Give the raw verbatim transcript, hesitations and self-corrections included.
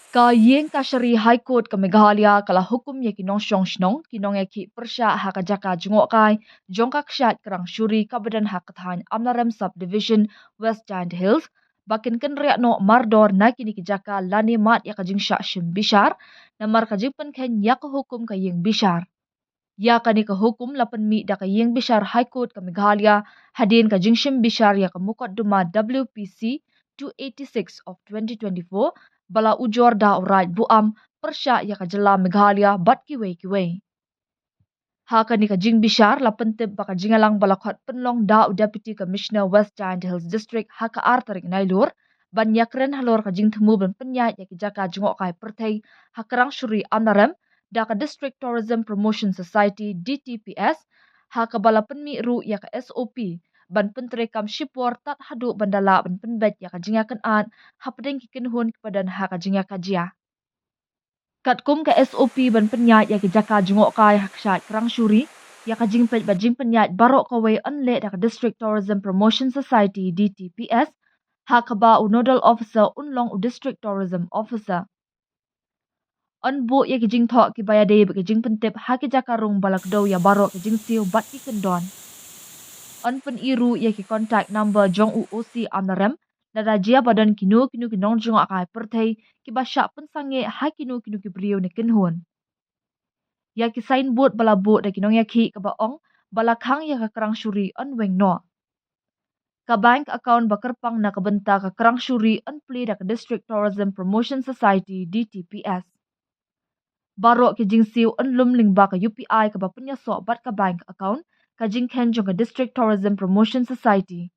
Ka Iingkashari High Court ka Meghalaya ka la hukum ïa ki nongshong shnong, ki nongïakhih pyrshah ha ka jaka jngohkai jong ka kshaid Krangshuri kaba don ha ka thaiñ Amlarem Subdivision, West Jaintia Hills, ba kin kynriah noh mardor na kine ki jaka lane mad ïa ka jingshah shim bishar namar ka jingpynkheiñ ïa ka hukum ka ïing bishar. Ïa kane ka hukum la pynmih da ka Ïing Bishar High Court ka Meghalaya hadien ka jingshim bishar ïa ka mukotduma W P C two eighty-six of twenty twenty-four, ba la ujor da u Raid Buam, pyrshah ïa ka jylla Meghalaya bad kiwei kiwei. Ha kane ka jingbishar la pyntip ba ka jingïalang ba la khot pynlong da u Deputy Commissioner West Jaintia Hills District ha ka ar tarik Nailur, ban ïakren halor ka jingthmu ban pynïaid ïa ki jaka jngohkai pyrthei ha Krangshuri Amlarem da ka District Tourism Promotion Society, D T P S, ha kaba la pynmih ruh ïa ka S O P ban pyntreikam shipor tad haduh ban da lah ban pynbeit ïa ka jingïakynad hapdeng ki kynhun kiba don ha ka jingïakajia. Katkum ka S O P ban pynïaid ïa ki jaka jngohkai ha kshaid Krangshuri, ïa ka jingpeit bad jingpynïaid baroh kawei yn leh da ka District Tourism Promotion Society, D T P S, ha kaba u Nodal Officer un long u District Tourism Officer. Yn buh ïa ki jingthoh kiba ïadei bad ki jingpyntip ha ki jaka rung ba la kdew ïa baroh ki jingsiew bad ki kyndon. Yn pyni ruh ïa ki contact number jong u O C Amlarem, lada jia ba don kino kino ki nongjngohkai pyrthei kiba shah pynsangeh ha kino kino ki briew ne kynhun. Ïa ki signboard ba la buh da ki nongïakhih kaba ong ba la khang ïa ka Krangshuri yn weng noh. Ka bank account ba kyrpang na ka bynta ka Krangshuri yn plie da ka District Tourism Promotion Society, D T P S. Baroh ki jingsiew yn lum lyngba ka U P I kaba pynïasoh bad ka bank account, ka jingkheiñ jong ka District Tourism Promotion Society.